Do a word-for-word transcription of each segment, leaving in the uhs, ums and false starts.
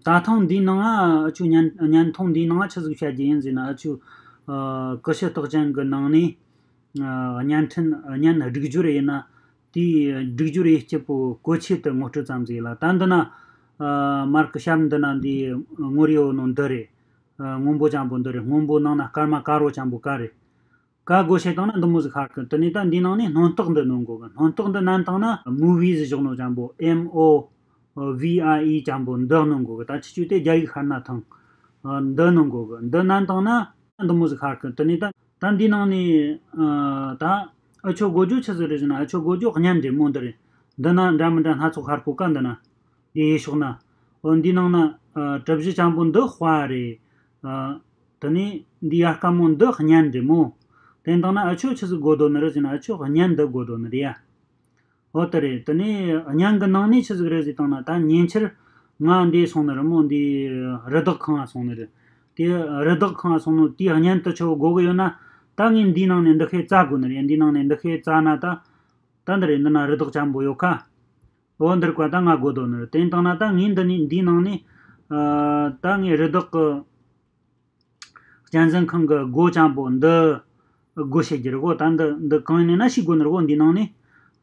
ད་ཐེངས་འདིའི་ནང་ང་ཨ་ཆོ་བརྙན་བརྙན་ཐུང་འདིའི་ནང་ང་ཆི་ཟིག་བཤད་རྒྱུ་ཡིན་ཟེར་ན། ཨ་ཆོ་ཨ་ཀུ་ཤུ་རྟགས་ཅན་གི་ནང་ནས་ཨ་བརྙན་འཕྲིན་བརྙན་སྒྲིག་སྦྱོར་ཡིན་ན། དེའི་སྒྲིག་སྦྱོར་ཡི་སྐྱིད་པོ་གོ་ཆེད་དུ་ངོ་སྤྲོད་ཙམ་ཟིག་ལ། ད་འདི་ན་ཨ་མར་གི་ཞབས་འདི་ན་འདི་ངོ་རིའོ་ནོ་འདི་རེད། ཨ་སྔོན་པོ་ཅན་པོ་འདི་རེད། སྔོན་པོ་ནང་ན་སྐར་མ་དཀར་པོ་ཅན་པོ་ག་རེད། ག་སྒོ་ཕྱེ་བཏང་ན་འདི་མོ་ཟིག་ཤར་གི། དེ་ནས་ད་འདི་ནང་ནས་སྣོན་རྟགས་འདི་སྣོན་དགོ་གི། སྣོན་རྟགས་འདི་བསྣན་བཏང་ན་མུ་བི་ཟེར་བཞག་ནོ་ཅན་པོ། M O V I E ཅན་པོ་འདི་སྣོན་དགོ་གི། ད་ཁྱེད་ཆོས་དེ་རྒྱ་ཡིག་ཤར་ན་ཐང་། ཨ་འདི་སྣོན་དགོ་གི། འདི་བསྣན་བཏང་ན་འདི་མོ་ཟིག་ཤར་གི། དེ་ནས་ད་ད་འདི་ནང་ནས་ཨ་ད་ཨ་ཆོ་དགོ་རྒྱུ་ཆི་ཟིག་རེད་ཟེར་ན། ཨ་ཆོ་དགོ་རྒྱུ་བརྙན་རེད་མོ། འདི་རེད། འདི་ན་འདྲ་མི་འདྲ་སྣ་ཚོགས་ཤར་གོ་ག། འདི་ན། འདི་གཡས་ཕྱོགས་ན། འོ་འདི་ནང་ན་ཨ་གྲུ་བཞི་ཅན་པོ་འདི་དཔའ་རེད། ཨ་དེ་ནས་འདི་ཡར་དཀར་མོ་འདི་བརྙན་རེད་མོ། དེ་བཏང་ན་ཨ་ཆོ་ཆི་ཟིག་དགོ་དོ་ནི་རེད་ཟེར་ན། ཨ་ཆོ་བརྙན་འདི་དགོ་དོ་ནི་རེད་ཡ། འོ་དེ་རེད། དེ་ནས་བརྙན་གི་ནང་ནས་ཆི་ཟིག་རེད་ཟེར་བཏང་ན། ད་ཉེ་ཆར་ང་འདི་སོང་ནི་རེད་མོ། འདི་རི་དྭགས་ཁང་ང་སོང་ནི་རེད། དེ་རི་དྭགས་ཁང་ང་སོང་ནོ་དེའི་བརྙན་དེ་ཆོ་དགོ་གི་ཡོད་ན། ད་ངས་འདིའི་ནང་ནས་འདི་ཁའི་བཙལ་དགོ་ནི་རེད། འདིའི་ནང་ནས་འདི་ཁའི་བཙལ་ན་ད། ད་འདི་རེད། འདི་ན་རི་དྭགས་ཅན་པོ་ཡོད་ཁ། འོ་འདིར་བཀའ་ད་ང་དགོ་དོ་ནི་རེད། དེ་བཏང་ན་ད་ངས་འདི་ནས་འདིའི་ནང་ནས་ཨ་ད་ངས་རི་དྭགས་ཀྱི་གཅན་གཟན་ཁང་གི་སྒོ་ཅན་པོ་འདི་སྒོ་ཕྱེ་རྒྱུ་རེད་གོ། ད་འདི་འདི་གང་ཡིན་ན་ཤེས་དགོ་ནི་རེད་གོ། འདིའི་ནང་ནས་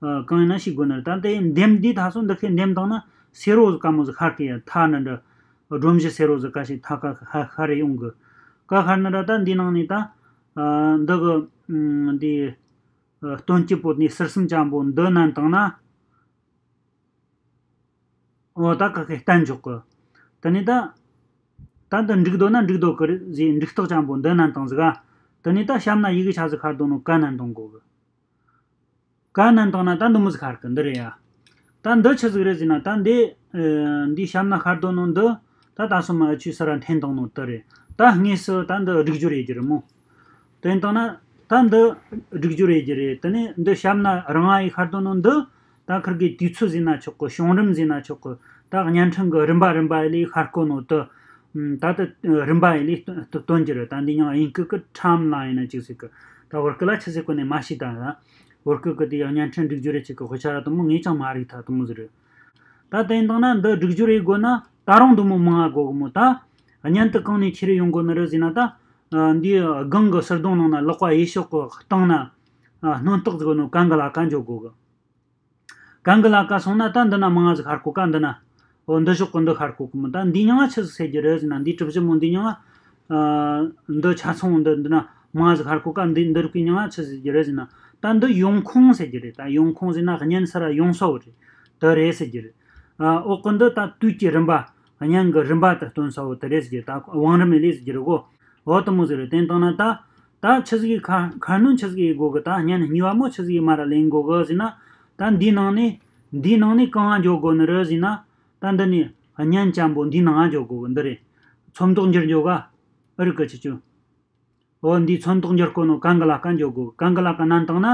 ཨ་གང་ཡིན་ན་ཤེས་དགོ་ནི་རེད། ད་འདི་འདེམས་འདི་ད་སོ་འདི་ཁའི་འདེམས་བཏང་ན་སེར་བོ་དཀར་མོ་ཟིག་ཤར་གི་ཡ། ཐ་ན་འདྲ་སྒྲོམ་གཞི་སེར་བོ་ཟིག་ག་ཞིག་ཐ་ཀ་ཤ་ཤར་རེ་ཡོང་གི། ཀ་ཤར་ནི་ར་ད་འདིའི་ནང་ནས་ད་ཨ་འདི་གི་ཨ་འདི་ཨ་སྟོན་སྐྱིད་པོ་ནི་ཟུར་གསུམ་ཅན་པོ་འདི་བསྣན་བཏང་ན། འོ་ད་ཀ་ཁའི་བསྟན་འཇོག་གི། དེ་ནས་ད་ད་འདི་འགྲིག་དོ་ན་འགྲིག་དོ་གི་རེད་ཟེར། འགྲིག་རྟགས་ཅན་པོ་འདི་བསྣན་བཏང་ཟིག་ག། དེ་ནས་ད་ཞབས་ན་ཡི་གེ་ཆ་ཟིག་ཤར་དོ་ནོ་ག་བསྣན་བཏང་དགོ་གི། ག་བསྣན་བཏང་ན་ད་འདི་མོ་ཟིག་ཤར་གི། འདི་རེད་ཡ། ད་འདི་ཆི་ཟིག་རེད་ཟེར་ན། ད་འདི་ཨ་འདི་ཞབས་ན་ཤར་དོ་ནོ་འདི་ད་ད་སོ་མ་ཨ་ཆུ་ས་ར་འཐེན་བཏང་ནོ་དེ་རེད། ད་དངོས་སུ་ད་འདི་སྒྲིག་སྦྱོར་ཡེད་རྒྱུ་རེད་མོ། དེ་བཏང་ན་ད་འདི་སྒྲིག་སྦྱོར་ཡེད་རྒྱུ་རེད། དེ་ནས་འདི་ཞབས་ན་རང་ཨ་ཡི་ཤར་དོ་ནོ་འདི་ད་ཁིར་གི་དུས་ཚོད་ཟེར་ན་ཆོག་གི། བྱུང་རིམ་ཟེར་ན་ཆོག་གི། ད་བརྙན་འཕྲིན་གི་རིམ་པ་རིམ་པ་ལས་ཤར་གོ་ནོ་དེ། ད་ལྟ་རིམ་པ་ཡི་ལས་སྟོན་རྒྱུ་རེད། ད་འདི་ཡང་དབྱིན་སྐད་གི་ཊའིམ་ལའིན་ཡིན་ན་ཅིག་ཟེར་གི། ད་བོད་སྐད་ལ་ཆི་ཟེར་གོ་ནས་མ་ཤེས་ད་ཡ། བོད་སྐད་གི་དེ་ཡང་བརྙན་འཕྲིན་སྒྲིག་སྦྱོར་རེ་ཅིག་གི་དཔེ་ཆ་ར་དུ་མོ་ངས་ཀྱང་མ་རིག་ཐ་དུ་མོ་ཟིག་རེད། ད་དེ་ཡིན་དང་ན་འདི་སྒྲིག་སྦྱོར་ཡེད་དགོ་ན་ད་རུང་དུ་མོ་མང་ང་དགོ་གི་མོ། ད་བརྙན་དུ་གང་ནས་ཁྱེར་ཡོང་དགོ་ནི་རེད་ཟེར་ན། ད་འདི་སྒང་གི་ཟུར་གདོང་ནང་ན་ལག་པ་གཡས་ཕྱོགས་གི་སྟེང་ན་སྣོན་རྟགས་ཟིག་ནོ་གན་གི་ལ་ཀ་འཇོག་དགོ་གི། གན་གི་ལ་ཀ་སོང་ན་ད་འདི་ན་མང་ང་ཟིག་ཤར་གོ་ཀ། འདི་ན། འོ་འདི་ཕྱོགས་གི་འདི་ཤར་གོ་གི་མོ། ད་འདི་མྱིང་ང་ཆི་ཟིག་ཟེར་རྒྱུ་རེད་ཟེར་ན། འདི་གྲུ་བཞི་མོ་འདི་མྱིང་ང་ཨ་འདི་ཆ་ཚང་འདི་འདི་ན་མང་ང་ཟིག་ཤར་གོ་ཀ། འདི་འདི་རིགས་ཀྱི་མྱིང་ང་ཆི་ཟེར་རྒྱུ་རེད་ཟེར་ན། ད་འདི་ཡོང་ཁུངས་ཟེར་རྒྱུ་རེད། ད་ཡོང་ཁུངས་ཟེར་ན་བརྙན་ས་ར་ཡོང་ས་བོ་རེད། དེ་རེད་ཟེར་རྒྱུ་རེད། ཨ་འོག་གི་འདི་ད་དུས་ཀྱི་རིམ་པ། བརྙན་གི་རིམ་པ་དེ་སྟོན་ས་བོ་དེ་རེད་ཟེར་རྒྱུ། ད་བང་རིམ་ལས་ཟེར་རྒྱུ་རེད་གོ། འོ་དུ་མོ་ཟིག་རེད། དེ་བཏང་ན་ད་ད་ཆི་ཟིག་གི་ཁ་ཁ་སྣོན་ཆི་ཟིག་གི་དགོ་གི། ད་བརྙན་གཉིས་པ་མོ་ཆི་ཟིག་གི་མ་ར་ལེན་དགོ་གི་ཟེར་ན། ད་འདིའི་ནང་ནས་འདིའི་ནང་ནས་གང་ང་འཇོག་དགོ་ནི་རེད་ཟེར་ན། ད་འདི་ནས་བརྙན་ཅན་པོ་འདིའི་ནང་ང་འཇོག་དགོ་གི། འདི་རེད། ཚོན་མདོག་འགྱུར་འཇོག་ག་ཨ་རིག་གི་ཆི་ཆུ། འོ་འདིའི་ཚོན་མདོག་འགྱུར་གོ་ནོ་གན་གི་ལ་ཀ་འཇོག་དགོ། གན་གི་ལ་ཀ་བསྣན་བཏང་ན།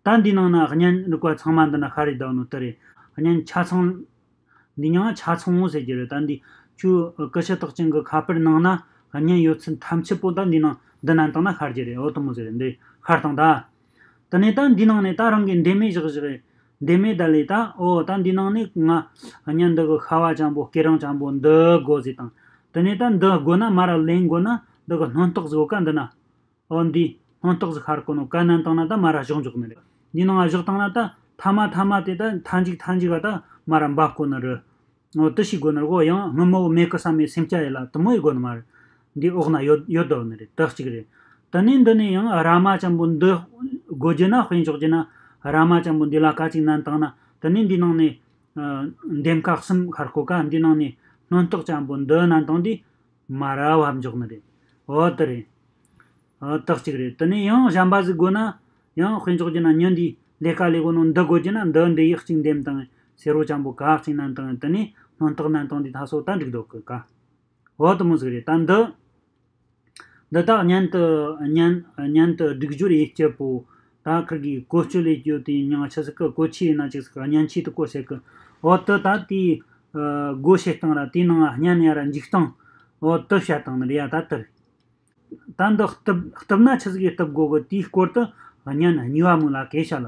ད་འདིའི་ནང་ན་བརྙན་རིག་པ་ཚང་མ་འདི་ན་ཤར་རེ་བསྡད་ནོ་དེ་རེད། བརྙན་ཆ་ཚང་། འདི་མྱིང་ང་ཆ་ཚང་བོ་ཟེར་རྒྱུ་རེད། ད་འདི་ཆུ་ཀུ་ཤུ་རྟགས་ཅན་གི་ཁ་པར་ནང་ན་བརྙན་ཡོད་ཚད་ཐམས་ཅད་པོ་ད་འདི་ནང་འདི་ན་བཏང་ན་ཤར་རྒྱུ་རེད། འོ་དུ་མོ་ཟེར་རེད། འདི་ཤར་བཏང་ད། དེ་ནས་ད་འདི་ནང་ནས་ད་རང་གི་འདེམས་མེད་བཞག་བཞག་རེད། འདེམས་མེད་ད་ལས་ད་འོ་ད་འདི་ནང་ནས་ང་བརྙན་འདི་གི་ཤ་བ་ཅན་པོ་སྐེ་རིང་ཅན་པོ་འདི་དགོ་ཟེར་དང་། དེ་ནས་ད་འདི་དགོ་ན་མ་ར་ལེན་དགོ་ན་འདི་གི་སྣོན་རྟགས་ཟིག་ག་འདི་ན། འོ་འདི་སྣོན་རྟགས་ཟིག་ཤར་གོ་ནོ་གན་བསྣན་བཏང་ན་ད་མ་ར་བཞག་འཇོག་ནི་རེད། འདི་ནང་ང་བཞག་བཏང་ན་ད་ཐ་མ་ཐ་མ་དེ་ད་མཐའ་མཇུག་མཐའ་མཇུག་ག་ད་མ་ར་འབབ་གོ་ནི་རེད། འོ་དེ་ཤེས་དགོ་ནི་རེད་གོ། ཡང་སྔོན་མོ་མེད་གི་བསམ་མེད་སེམས་སྐྱ་ཡེ་ལ་དུ་མོ་ཡེ་དགོ་ནི་མ་རེད། འདི་འོག་ན་ཡོད་ཡོད་དོ་ནི་རེད། དེ་གཅིག་རེད། དེ་ནས་འདི་ནས་ཡང་ར་མ་ཅན་པོ་འདི་དགོ་རྒྱུ་ན། དཔེ་འཇོག་རྒྱུ་ན་ར་མ་ཅན་པོ་འདི་ལ་ཀ་གཅིག་བསྣན་བཏང་ན། དེ་ནས་འདི་ནང་ནས་ཨ་འདེམས་ཀ་གསུམ་ཤར་གོ་ཀ། འདི་ནང་ནས་སྣོན་རྟགས་ཅན་པོ་འདི་བསྣན་བཏང་དུས་མ་ར་བབ་འཇོག་ནི་རེད། འོ་དེ་རེད། ཨ་དེ་གཅིག་རེད། དེ་ནས་ཡང་གཞན་པ་ཟིག་དགོ་ན། ཡང་དཔེ་འཇོག་རྒྱུ་ན་མྱི་འདི་ལས་ཀ་ལས་གོ་ནོ་འདི་དགོ་རྒྱུ་ན། འདི་འདི་ཡིག་གཅིག་འདེམས་བཏང་། སེར་བོ་ཅན་པོ་ཀ་གཅིག་བསྣན་བཏང་། དེ་ནས་སྣོན་རྟགས་བསྣན་བཏང་དུས་ད་སོ་ད་འགྲིག་འདུག་གི་ཀ། འོ་དུ་མོ་ཟིག་རེད། ད་འདི་འདི་དག་བརྙན་དུ་བརྙན་བརྙན་དུ་སྒྲིག་སྦྱོར་ཡེད་སྤྱད་པོ། ད་ཁིར་གི་བཀོལ་སྤྱོད་ལས་རྒྱུ་དེ་མྱིང་ཆི་ཟིག་གི་བཀོལ་ཆས་ཡིན་ན་ཅིག་ཟིག་གི་བརྙན་ཆས་དུ་བཀོལ་ཟེར་གི། འོ་དུ་ད་དེའི་ཨ་སྒོ་ཕྱེ་སྟངས་ར་དེའི་ནང་བརྙན་ཡ་ར་འཇུག་སྟངས། འོ་དུ་བཤད་སྟངས་ནི་རེད་ཡ། ད་དེ་རེད། ད་འདི་གཏུབ་གཏུབ་ན་ཆི་ཟིག་གི་གཏུབ་དགོ་གི། དེའི་སྐོར་དུ་བརྙན་གཉིས་པ་མོ་ལ་གས་བཤད་ལ།